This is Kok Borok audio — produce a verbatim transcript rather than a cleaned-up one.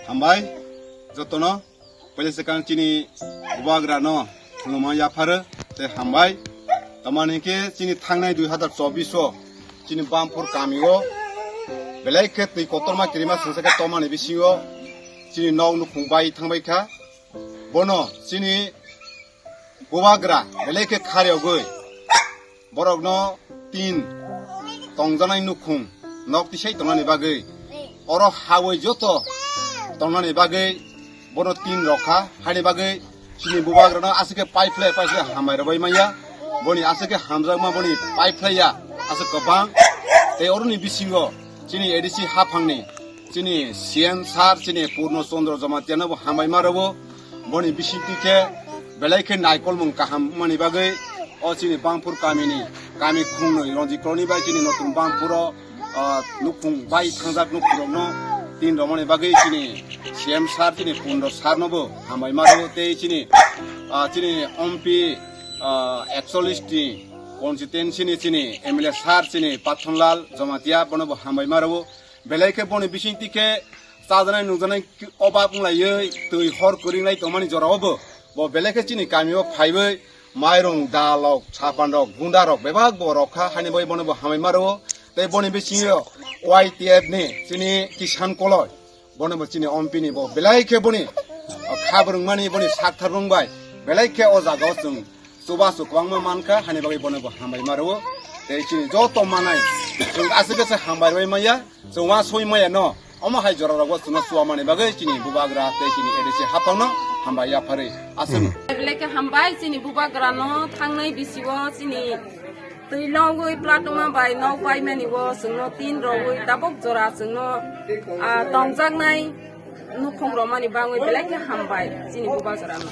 Hambai jotono. Pele sekang chini bubagra no khulumma yapharo tei hambai. Tamani hinkhe chini thangnai dui hazar chobbish o chini Bampur kami o belai khe twi kotorma kirima sengsa khe tomani bisingo chini nok nukhung bai thangbai kha. Bono chini bubagra belai khe khariyogwi borokno tin tongjanai nukhung nok tisai tongnani bagwi, oro hawi joto tongnani bagwi bono tin rokha. Haini bagwi chini bubagrano aswk khe paiphlai paiphlai hambai rwbai manya, boni aswk khe hamjakma boni paiphlaiya aswk kwbang. Tei oroni bisingo chini A D C haphangni chini C M sir chini Purno Chandra Jamatia no bo hambai ma rwo. Boni bisingtwi khe belai khe naikolmung kaham wngmani bagwi o chini Bampur kamini kami khungnwi Ranjit Colony bai chini Notun Bampuro, ah, nukhung bai thangjak nukhungrokno tin romani bagwi chini C M sir chini Purno sir no bo hambai ma rwo tei chini, ah, chini M P, ah, ekchollish ni constituency ni chini M L A sir chini Pathonlal Jamatia bono bo hambai ma rwo. Belai khe boni bisingtwi khe chajanai nungjanai obab wnglaiwi twi hor kwrwinglai tongmani jorao bo, bo belai khe chini kamio phaiwi mairung, dalrok, sapanrok, gundarok bebak bo rokha, haini bagwi bono bo hambai ma rwo. Tei boni bisingo Y T F ni chini Kisan Koloi, bono bo chini M P ni bo belai khe boni kha bwrwngmani boni sakthar rwngbai belai khe o jagao chwng chubachu kwbangma mankha, haini bagwi bono bo hambai ma rwo. Tei chini joto manai chwng aswk khe se hambai rwbai manya, chwng uansoi manya no, omo hai jora rogo chwngno chuba mani bagwi chini bubagra tei chini A D C haphangno hambai yapharwi aswk. Belai khe hambai chini bubagrano thangnai bisio chini twi nogwi platuma bai nok paimani o chwngno tin rogwi tabok jora chwngno, ah, tongjaknai nukhung romani bagwi belai khe hambai chini bubagrano.